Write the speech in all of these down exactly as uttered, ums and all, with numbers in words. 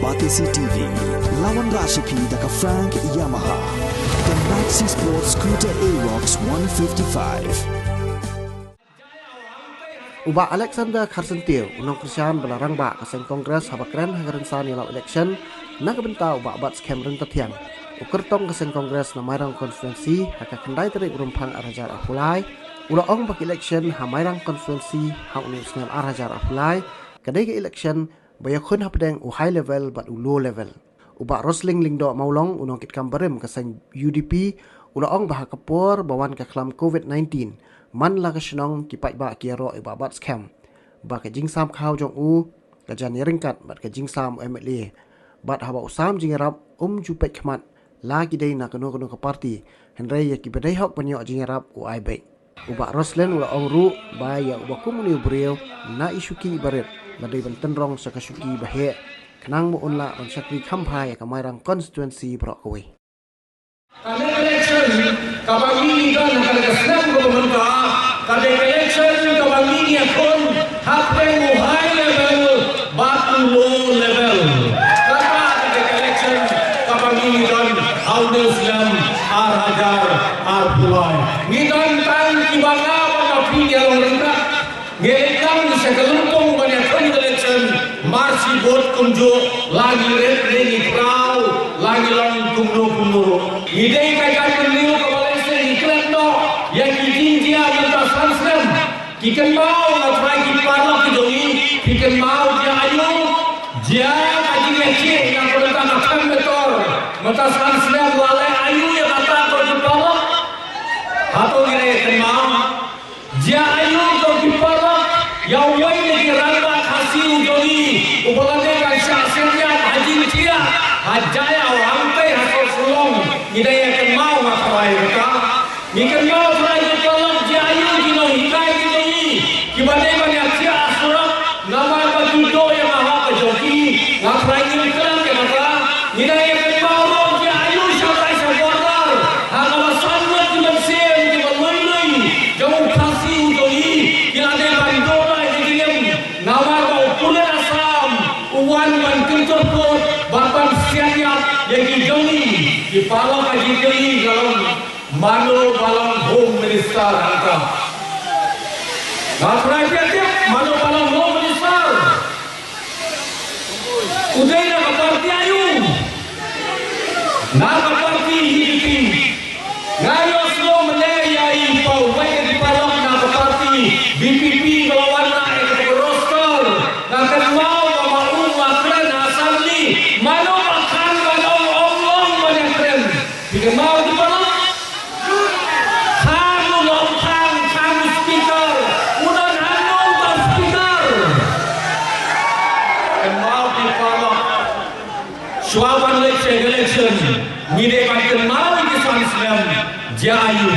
Batesi T V, lawan Rashipi da ka Frank Yamaha. The Maxi Sports Scooter Aerox one fifty-five. U Bah Alexander Kharsyntiew, u nongkyrshan ba la rangbah ka seng Congress haba kren ha ka rynsan ïalap election na ka bynta u Bah Batskhem Ryntathiang, u kyrtong ka seng Congress na Mairang Constituency ha ka khyndai tarik u Rymphang ar hajar arphew lai, u la ong ba ka election ha Mairang Constituency ha une u snem ar hajar arphew lai ka dei ka election ba ïakhun hapdeng u high level bad u low level. U Bah Rosling Lyngdoh Mawlong, u nongkitkam barim ka seng U D P, u la ong ba ha ka por ba wan ka khlam covid nineteen, man la ka shnong ki paidbah ki ïaroh ïa u Bah Batskhem, ba ka jingsam khaw jong u ka jan ïaryngkat bad ka jingsam u M L A, bad haba u sam jingïarap um ju peit khmat la ki dei na kano kano ka party, hynrei ïa kiba dei hok ban ïoh jingïarap u ai beit. U Bah Rosling u la ong ruh ba ïa uba kum une u briew na i shuki iba rit la dei ban tynrong sha ka shuki ba heh, khnang ba un lah ban shakri kham bha ïa ka Mairang Constituency baroh kawei. Ka election kaba ngi ngi don ha ka snem kaba mynta, ka election kaba ngi ngi ïakhun hapdeng u high level bad u low level. Kata ka election kaba ngi ngi don ha une u snem ar hajar arphew lai. Ngi don tang kiba nga bad phi ngi ïalong ryngkat. Ngi ïa tang sha ka lympung ban ïakhun election, mar shi vote kumjuh, la ngi rit ne ngi khraw, la ngi long kumno kumno ruh. Ngi dei ka jaitbynriew kaba lehse ngi klet noh ïa ki jingjia mynta san snem. Ki kynmaw, nga trai ki paralok ki jong ngi, ki kynmaw jia aïu, jia ka jingïakhih na ka bynta ka them metor mynta san snem, la leh aïu ïa kata ko ki paralok? Hato ngi dei kynmaw? Jia aïu ko ki paralok ïa uwei na ki rangbah Khasi u jong ngi uba la dei ban shah synñiat ha jingthiah ha jaiaw hangtei ha Sohshillong? Ngi dei ïa kynmaw, nga trai kata. Ngi kynmaw trai ki paralok, jia aïu ki nonghikai ki jong ngi kiba dei ban ïathiah surok namar ba ki duh ïa ka hok ka jong ki? Nga trai ngim klet ïa kata. Ngi dei ïa kynmaw ruh jia aïu shatai sha border ha kaba san ngut ki mynsiem kiba lui lui jong u Khasi u jong ngi ki la dei ban duh noh ïa ki jingim namar ba u pulit Assam u wan ban kyntur kut bad ban siat ïap ïa ki jong ngi. Ki paralok, ka jingkylli ka long, mano ba long Home Minister hangta? Nga trai phi tip mano ba long Home Minister? U dei na ka party aïu? Na ka party U D P. Nga ïohsngew mynne ïa i pa uwei na ki paralok na ka party V P P ba la wan na ka roster. Nga kynmaw ba ma u la kren ha assembly, mano ba khang ban ong, ong long ban ïakren. Phi kynmaw ki paralok? Khang u Nongthymmai, khang u speaker. U don hangno uta u speaker? Kynmaw ki paralok. Shuwa ban leit sha election, ngi dei ban kynmaw ïa ki san snem jia aïu.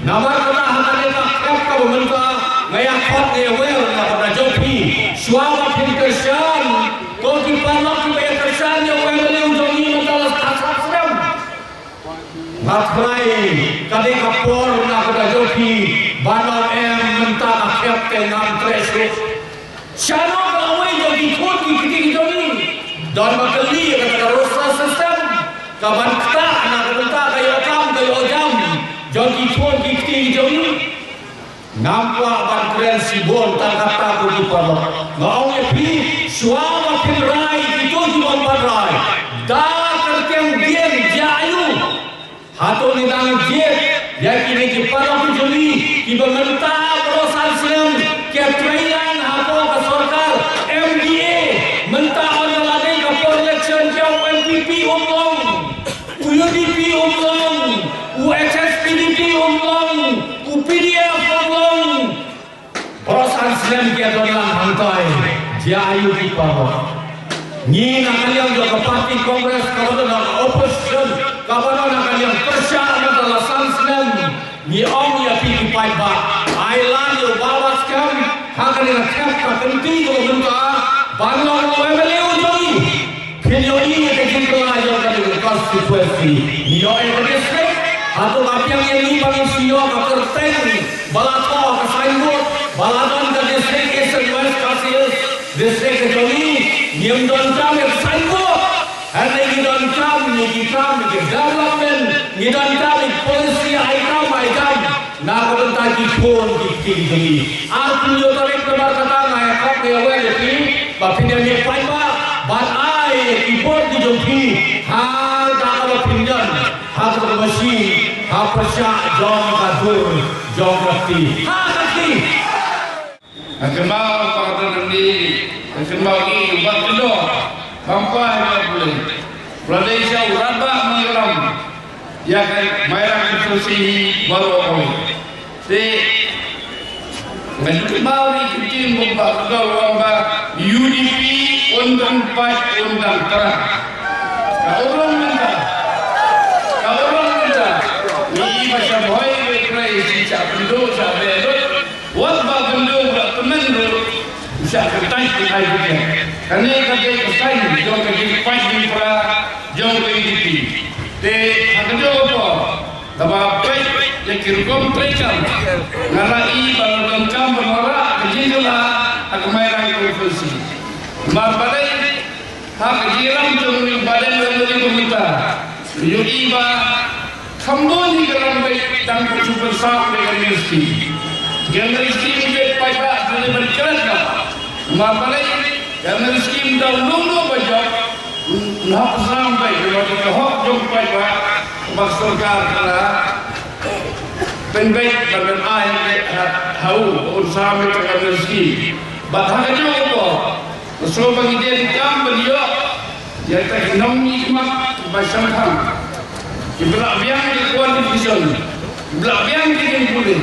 Namar kata ha kane ka khep kaba mynta nga ïa khot, nga ïa wer na ka bynta jong phi. Shuwa ba phin kyrshan, ko ki paralok kiba ïa kyrshan ïa u M L A u jong ngi mynta la san snem. Nga trai ka dei ka por na ka bynta jong phi ban ong em, mynta ka khep te ngam treh shuh. Shano ka lawei jong ki khun ki kti ki jong ngi? Don ba kylli ïa kata ka roster system kaban ktah na ka bynta ka ïoh kam ka ïoh jam jong ki khun ki kti ki jong ngi. Ngam kwah ban kren shibun tang kata ko ki paralok. Nga ong ïa phi, shuwa ba phin rai kito ki bym pat rai, da kyrteng dien jia aïu? Hato ngi dang jied ïa kine ki paralok ki jong ngi kiba mynta baroh san snem ki ïa trei lang hapoh ka sorkar M D A? Mynta haba la dei ka por election, jia u N P P um long, u U D P um long, u H S P D P um long, u P D F um long. Baroh san snem ki ïa don lang hangtai, jia aïu ki paralok? Ngi na ka liang jong ka party Congress kaba don ha ka opposition, kaba don ha ka liang pyrshah mynta la san snem, ngi ong ïa phi ki paidbah, ai lad ïa u Bah Batskhem ha kane ka khep ka kynti kaba mynta ban long u M L A u jong ngi. Phin ïohi ïa ka jingkylla jong kane ka constituency. Ngi ïoh ïa ka district, hato ka biang ïa ngi ba ngin shu ïoh ka kyrteng ba la thoh ha ka signboard ba la don ka district Eastern West Khasi Hills District ka jong ngi? Ngim don tang ïa ka signboard. Hangne ngi donkam ïa ki kam, ïa ki development, ngi donkam ïa ki policy ai kam ai kam na ka bynta ki khun ki kti ki jong ngi. Arphew hynñiew tarik namar kata nga ïa kop ïa wer ïa phi ba phin ïa mih paidbah bad ai ïa ki vote ki jong phi ha kaba phin don ha kaba shi ha pyrshah jong ka dur jong ka kti. Ha ka kti. Nga kynmaw ba ka don ngi, nga kynmaw ngi, ba kyndoh, bam pa ïa ka pule. Pula dei sha u rangbah nongïalam ïa ka Mairang constituency baroh kawei. Te nga kynmaw ngi kyntien ba ka dol wan ba U D P un dang pait un dang tra. Ka urung mynta, ka urung mynta. Ngi ba sha bhoi wei krai shi cha pynduh cha be lut. Wat ba kynduh ba tymmen ruh, u shah kyntait ïa ai biang. Kane ka dei ka sign jong ka jingpait jingpra jong ka U D P. Te ha kajuh ka por, kaba peit ïa ki rukom treikam, nga la i ba la donkam ban wanrah ka jingkylla ha ka Mairang constituency. Namar balei, ha ka jingïalam jong u Bah Deng Marwei mynta, u ïohi ba kham bun hi ka long beit tang ka shu pynsah beit ka Ministry. Ka Ministry beit paidbah ka dei ban klet noh. Namar balei ka Ministry mynta u nongno ba jop, un hap pynsah beit namar ka hok jong paidbah ba ka sorkar ka la pynbeit ban ai beit ha, ha u, un sah beit ka Ministry. Bad ha kajuh ka por, Ka shu ba ngi dei kam ban ïoh ïa kita ki nongmihkhmat ba shemphang, kiba lah biang ki qualification, kiba lah biang ki jingpule.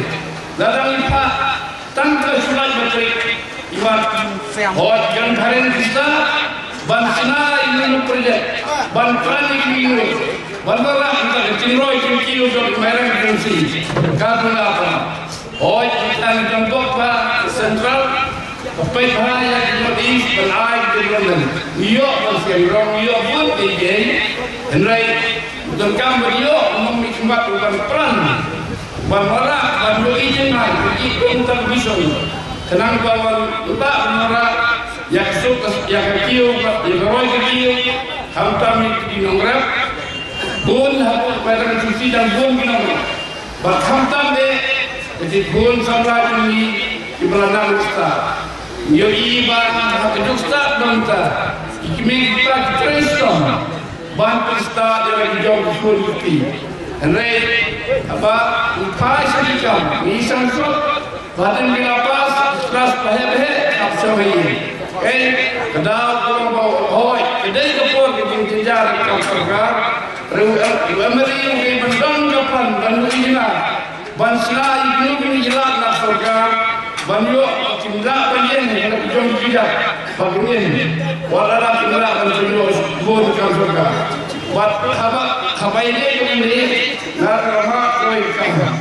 Lada ngi phah tang ka shu lait ba trik, iwat hooid, kan phareng ki stad ban shna ïa ki project, ban pran ïa ki, ban wanrah kita ki jingroi jingkiew jong ki Mairang Agency. Ka duna pa Hooid, ngi tang jong bok ba Central, ba peit bha ïa ka North East ban ai ka development. Ngi ïoh ban sngewrong, ngi ïoh bun ki jingeh. Hynrei donkam ban ïoh u nongmihkhmat uban pran, ban wanrah, ban ïohi jingman, ban ïohi kumta ka vision. Khnang ba wan uta ban wanrah ïa ka suk, ïa ka kiew, ïa ka roi ka kiew. Khamtam ïa ki nongrep. Bun hapoh Mairang Agency dang bun ki nongrep. Bad khamtam de, ïa ki khun samla jong ngi kiba la nang stad. Ngi ïohi ba ha ka juk stad mynta, ki kmie kita ki trei shitom ban pynstad ïa la ki jong ki khun ki kti. Hynrei haba ngi phai sha ki kam, ngi sngewsuk ba hadien ba la pass, pass ba heh ba heh, ap sha ba ïing. Ei, ka daw ka long ba hooid, ka dei ka por ka jingjynjar ka sorkar. Hynrei u M-, u MLA u dei ban don ka plan ban ïohi na, ban shna ïa kino kino ki lad na sorkar, ban ïoh kim lah ban ïeng na ki jong ki jait ba kin ïeng. Wat la kim lah ban pynïoh vote ka sorkar. Wat haba, haba ïadei bad kine, nga kynmaw kawei ka kam.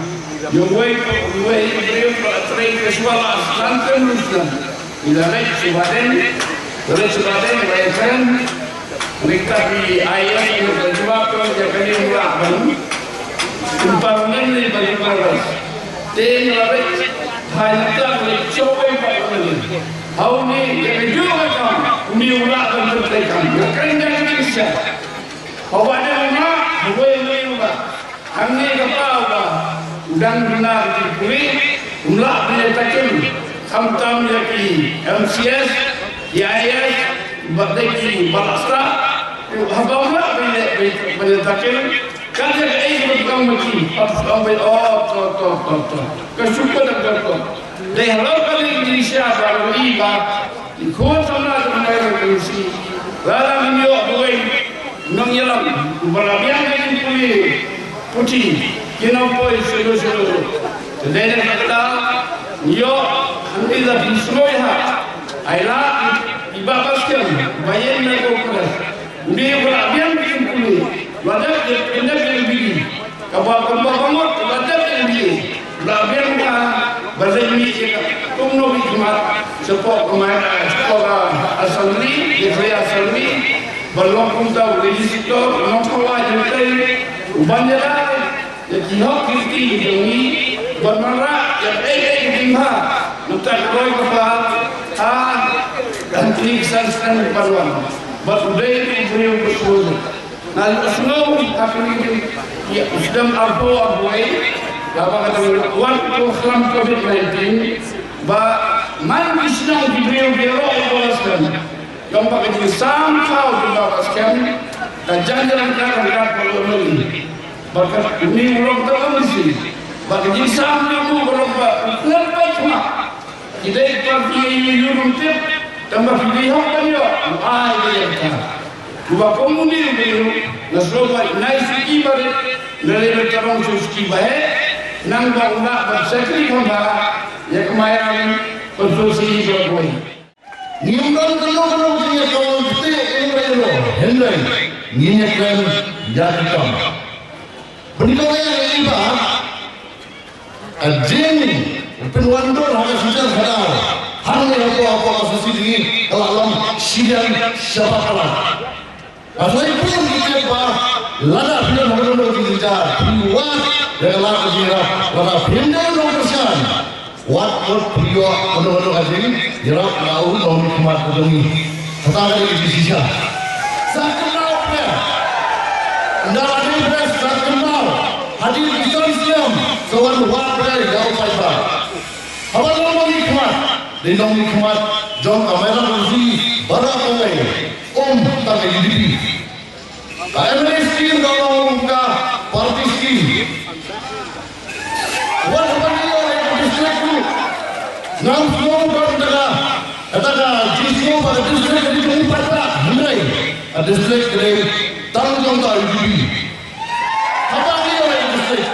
Ïa uwei, uwei u briew ba trei ka shuwa la san term ruh snem. Ngi la leit sha Baden, la leit sha Baden, ba ïa kren. Ngi kat i ai ïa ngi ka jubab to ïa kane u lah ban. Kumba ngin ni ba ngi ba ros. Te ngi la leit, hai ngi kat leit sha wei ba ngin. Hau ni ïa ka juh ka kam, ni u lah ban pyntrei kam. Ngi kren ïa ka jingshisha. Haba dei u mah, uwei uwei u mah. Hangne ka pa u ba u dang duna ka jingpule, um lah ban ïa tackle, khamtam ïa ki M C S, ki I A S, bad dei ki ba la stad, haba um lah ban ïa, ban ïa tackle, kan ïa kaei kaba kong ma ki, hap kong ban, oh, to, to, to, to. Ka shu pat da ka to. Dei halor kane ka jingshisha ba ngi i ba ki khun samla jong ngi ka Khasi, lada ngim ïoh uwei nongïalam uba la biang ka jingpule puthi, kin ym poi shuh shuh. Te dei na kata ka daw ngi ïoh hangne da phi sngewbha, ai lad i Bah Baskhem ba ïeng na ka Congress. U dei ba la biang ka jingpule, la dep ïa, la dep ïa ka B D. Kaba, kaba ka ngot, la dep ïa ka B D. La biang ka ba leit mih ïa ka kumno ki khmat shapoh ka mai, shapoh ka assembly, ïa ka assembly, ba long kumta u legislator, nongkhawa jingtei, u ban ïada ïa ki hok ki kti jong ngi, ban wanrah ïa kaei kaei ka jingbha, mynta ka roi ka par, ha ka kti ka san snem ban wan. Bad u dei u briew ba sngewsih. Nga la sngew ha kine ki, ki snem arphew arphew wei, haba ka dang wan ka khlam covid nineteen, ba man ki shnong ki briew ki ïaroh ïa ka skhem. Ïa ba ka jingsam thaw jong ka skhem ka jan ïa ka, ka, ka, ka, ka, ba ka, une u long tang M D C. Ba ka jingsam jong u ka long ba u khlem pat ma. Ki dei party ïa u ïa u ruh tip, tang ba phi dei hok ban ïoh, u ai dei ïa ka. Uba kum une u briew, nga sngewbha nai suki barit, nga dei ban tarong sha u suki baheh, nang ba u lah ban shakri kham bha, ïa ka Mairang constituency ba bun. Ngim don kano kano ka jingïatong kti ïa u briew, hynrei ngin ïakren ïa ki kam. Bad ngi ong ïa i ba ka jing u pynwandur ha ka shisha khadar hangne hapoh, hapoh ka shisha jong ngi ka la long shiliang shabar palat. Ka soi pun ki tip ba lada phi don ha kano kano ka jingjynjar, phi wad ïa ka lad ka jingïarap, lada phim dei u nongkyrshan. Wat mut phi ïoh kano kano ka jingïarap na u nongmihkhmat ka jong ngi. Kata ka dei ka jingshisha. Sa kynmaw phi. Ynda la dei phi sa kynmaw. Hadien ki san snem sa wan wad phi ïa u paidbah. Haba long nongmihkhmat, dei nongmihkhmat jong ka Mairang Constituency baroh kawei. Um tang ka U D P. Ka M L A scheme ka long ka party scheme. Wat haba ngi ïoh ïa ka district ruh, ngam sngew don kata ka, kata ka jingsngew ba ka district ka dei jong u paidbah, hynrei ka district ka dei tang jong ka U D P. Haba ngi ïoh ïa ka district,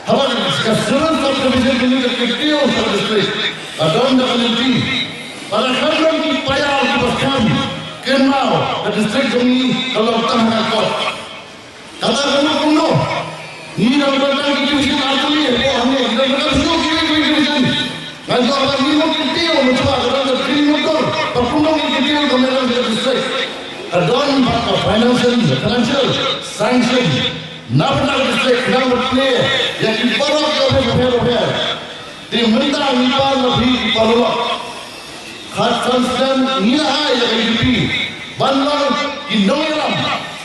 haba ka seven subdivision ka dei ka kyntiew sha ka district, ka don da ka lynti. Ba la kham don ki paidbah kiba skhem, kynmaw ka district jong ngi ka long tang ha ka kot. Kata ka mut kumno? Ngi dang don tang ki division ar tylli hapoh hangne, ngi dang don tang shu ki division. Nga ïoh ba ngi mut kyntiew mynshuwa ka don ka three motor. Ba kumno ngi kyntiew ka Mairang district. Ka don bad ka financial, financial sanction. Na bynta ka district, na bynta ïa ki baroh ki office bapher bapher. Te mynta ngi pan na phi ki paralok. Khatsan snem ngi la ai ïa ka U D P ban long ki nongïalam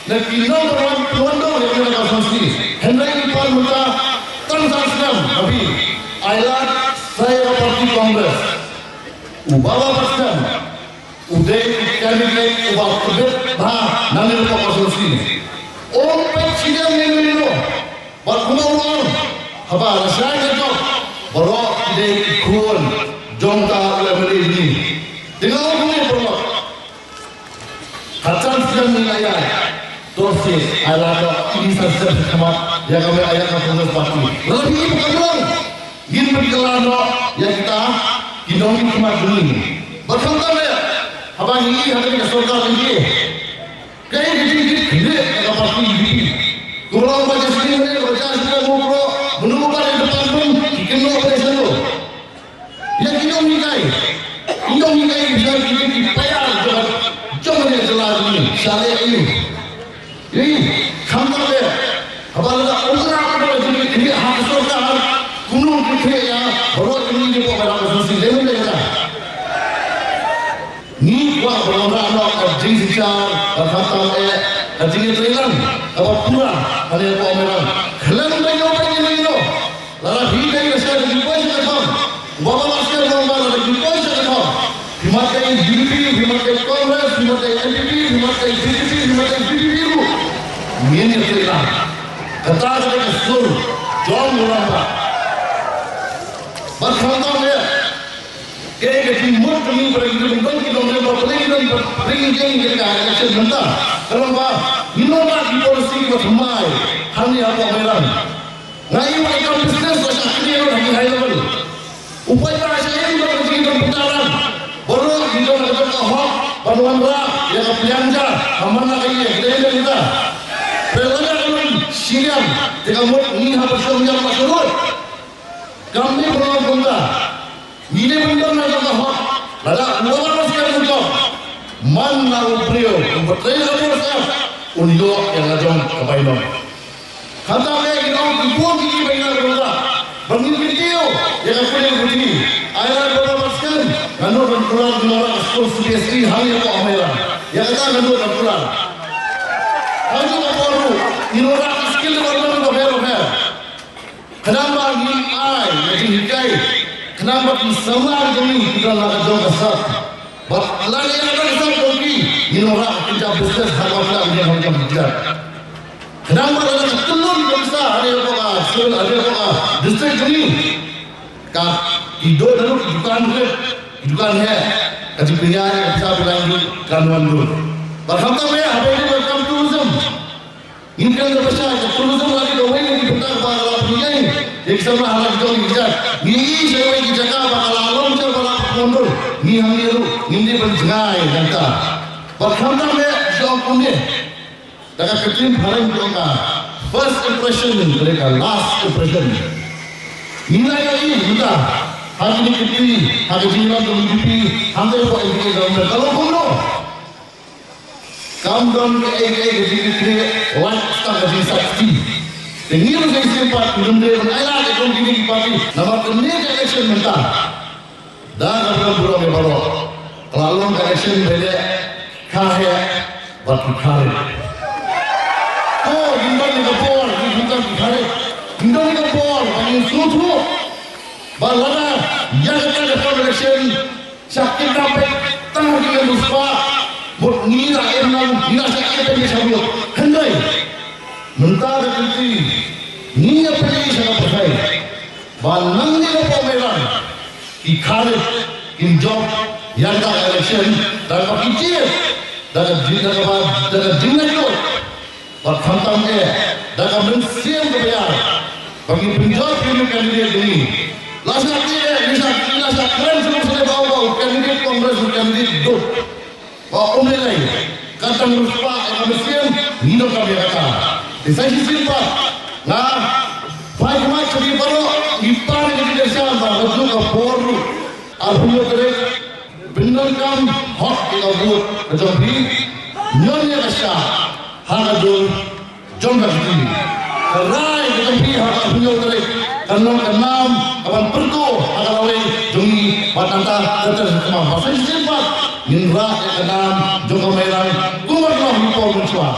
ne ki nongpynwan, pynwandur ïa ka constituency. Hynrei ngi pan mynta tang san snem ha phi. Ai lad sa ïa ka party Congress. U Baba Baskar u dei u candidate uba tbit bha nangne hapoh constituency. Um peit shitom ïano ïano. Bad kumba u ong, haba la shai ka jop, baroh ki dei ki khun jong uta u M L A jong ngi. Te nga ong kumne paralok. Khatsan snem ngi la ïaid, to shisha ai lad noh, ine san snem shakhmat ïa ka, ïa ka Congress Party. Lada phi ïohi ba ka long, ngin pynkylla noh ïa kita ki nongmihkhmat jong ngi. Bad khamtam eh, haba ngi ïohi ha kane ka sorkar U D P. Kaei ka jingkit khlieh ka party U D P? Kumba ong ba ka sdang ne ka ba ka sdang mo pro, mano ba ka department ki kynnoh ba ka sdang. Ïa ki nonghikai, ki nonghikai ki jong ki, ki paidbah jong, jong ka jylla jong ngi, sha leh aïu? Ïa, khamtam eh. Haba lada ong ka ba ka jingkit khlieh ha ka sorkar, kumno ki khlieh ïa baroh ngi hapoh ka constituency, dei ne em dei? Ngi kwah ban wanrah noh ka jingshisha, ka khamtam eh, ka jingïatreilang kaba pura hangne hapoh Mairang. Khlem da ïoh ba ïoh ïoh. Lada phi dei ka sha da ki poi sha ka thong. U Baba Baskar u ong ba lada ki poi sha ka thong, phi mat dei U D P, phi mat dei Congress, phi mat dei N P P, phi mat dei B J P, phi mat dei V P P ruh, ngin ïatreilang. Kata ka dei ka sur jong u rangbah. Bad khamtam eh, kaei ka jingmut jong ngi ba ngi dei ban don ki nongrim ba pynlong, ba pynlong ïa ka election mynta? Ka long ba ngin ym don ki policy kiba thymmai hangne hapoh Mairang. Nga ïohi ba ka kam business la shah kynnoh ha ki high level. U paidbah shah ïohi ba ka jingdon pyntaran. Baroh ki don ka jong ka hok ban wanrah ïa ka pliang ja ha man la ka ïing, ka dei ka dei ka. Pynlong ïa ka long shiliang, te ka mut ngi haba shong ïa ka shurut. Kam dei ban long kumta. Ngi dei ban don la jong ka hok. Lada u wan la skhem u jop, man la u briew uba trei la ka jong ka, un ïoh ïa la jong ka bainong. Khamtam eh, ngi ong ki bun ki ki ba ngi la ka dong ka ba ngin kyntiew ïa ka pule ka puthi. Ai lad Baba Baskar, nga nud ban kular ngi la ka skul C B S E hangne hapoh Mairang. Ïa kata nga nud na kular. Hangno ka por ruh, ngi wanrah ki skill development bapher bapher. Khnang ba ngin ai ïa ka jinghikai, khnang ba ki samla jong ngi ki don la ka jong ka sap. Bad lada ïa kata ka sap jong ki, ngin wanrah ki jingbusiness ha ka pla ngi ha jong ki jait. Khnang ba lada ka tyllun ka pisa ha ri ha ka, ha ri ha ka district jong ngi. Ka, ki don ruh ki dukan, ki dukan heh, ka jingpynïaid ka pisa pynlait ruh kan wan dur. Bad khamtam eh, haba ïadei bad ka kam tourism, ngin kren da pyrshah, ka tourism la dei kawei na ki bynta ba ka la pynïaid ïa ki samla ha la ki jong ki jait. Ngi ïohi sa kawei ki jaka ba ka la long sha ba la pynwan dur, ngi hangne ruh ngin dei ban jngai nangta. Bad khamtam eh, sha kumne. Da ka ktien phareng ki ong ka, first impression ka dei ka last impression. Ngi la ïohi mynta ha kine ki kti, ha ka jingïalam jong U D P hangtei hapoh U D P government, ka long kumno? Kam don kaei kaei ka jingkitkhlieh, lait tang ka jingsait kti. Te ngi ruh sa shisien pat ngim dei ban ailad ïa kine ki party namar kane ka election mynta. Da kaba burom ïa baroh, ka la long ka election ba ïaleh kha heh bad ki kha rit. Ko, ngim don ïa ka bor, ngim don ïa ka bor ba ngin sngewthuh ba lada ïa kata ka election sha kidnap beit tang ki ngan riewspah, mut ngi la im lang, ngi la shah ïa ka beit sha vote. Hynrei mynta ka kynti ngi ïa pynlong sha ka pyrthei. Ba nangne hapoh Mairang ki kha rit kin jop ïa ka election da kaba ki jied, da ka jing, da kaba, da ka jinglaitluid. Bad khamtam eh da ka mynsiem kaba ïar ba ngin pynjop ïa une u candidate jong ngi. La shah tieng eh, ngi shah, ngi la shah kren shuh shuh ba u candidate Congress, u candidate dud. Ba um lei lei, ka dang riewspah ïa ka mynsiem, ngi donkam ïa kata. Te sa shisien pat nga phai khmat sha phi baroh, ngi pan ïa ka jingkyrshan ba ha kajuh ka por ruh, arphew hynñiew tarik, pyndonkam hok ïa ka vote ka jong phi, ñion ïa ka shah ha ka dur jong ka kti. Ka rai ka jong phi ha ka arphew hynñiew tarik kan long ka nam kaban pyrto ha ka lawei jong ngi bad nangta ka ter ka kmam. Bad sa shisien pat ngin rah ïa ka nam jong ka Mairang kumba ka long ha ki por mynshuwa.